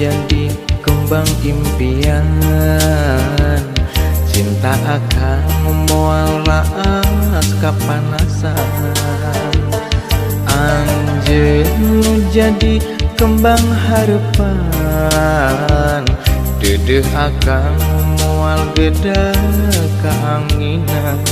jadi kembang impian. Cinta akang moal raas kapanasan. Anjeun nu jadi kembang harapan. Deudeuh akang moal geda kaanginan.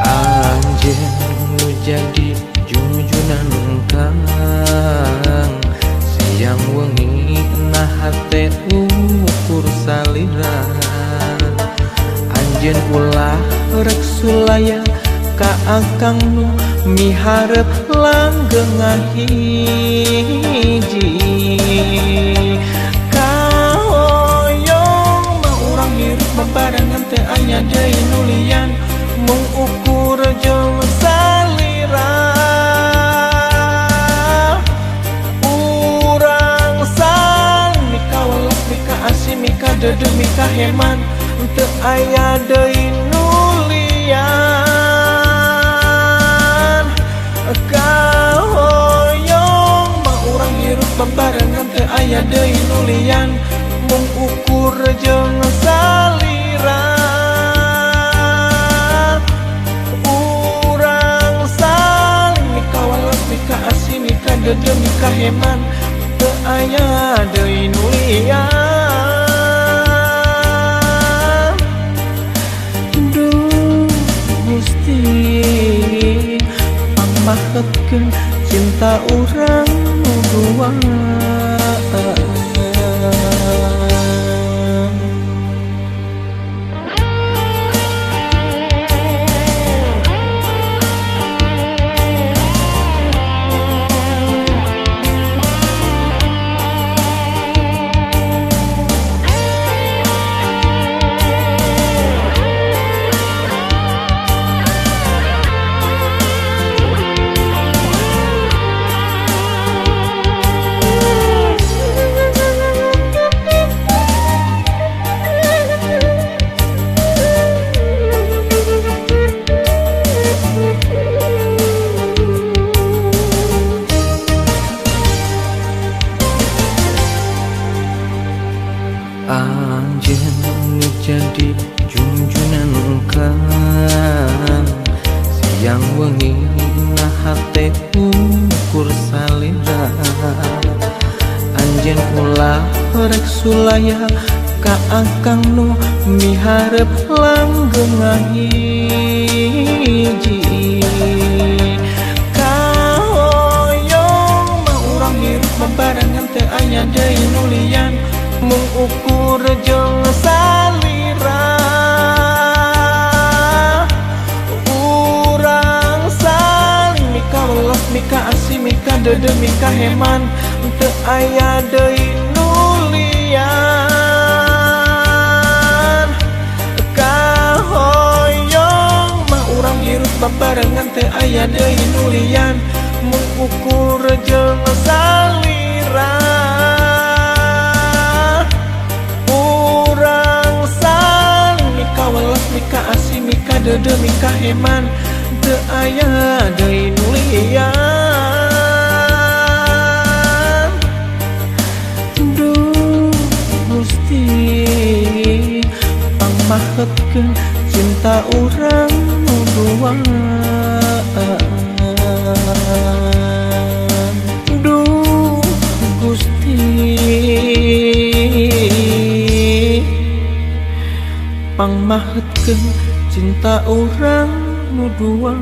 Anjeun nu jadi junjunan kang, siang wengi na hate ukur salira. Anjeun ulah rek sulaya ka akang nu miharep langgeng ngahiji. Kahoyong mah urang hirup babarengan teu aya deui nu lian, mung ukur jeung salira. Urang saling mika welas mika asih mika deudeuh mika heman, teu aya deui nu lian. Kahoyong mah urang hirup babarengan teu aya deui nu lian, mung ukur jeung salira. Urang saling mika welas mika asih mika deudeuh mika heman, teu aya deui nu lian. Duh Gusti, pangmahetkeun cinta urang nu dua. Anjeun nu jadi junjunan kang, siang wengi na hate ukur salira. Anjeun ulah rek sulaya ka akang nu miharep langgeng ngahiji. Kahoyong mah urang hirup babarengan teu aya deui nu lian, mung ukur jeung salira. Urang saling mika welas mika asih mika deudeuh mika heman, teu aya deui nu lian. Kahoyong mah urang hirup babarengan teu aya deui nu lian, mung ukur jeung salira. Urang saling mika welas mika asih mika deudeuh mika heman, teu aya deui nu lian. Duh Gusti, pangmahetkeun cinta urang nu dua. Duh Gusti, pangmahetkeun cinta urang nu dua.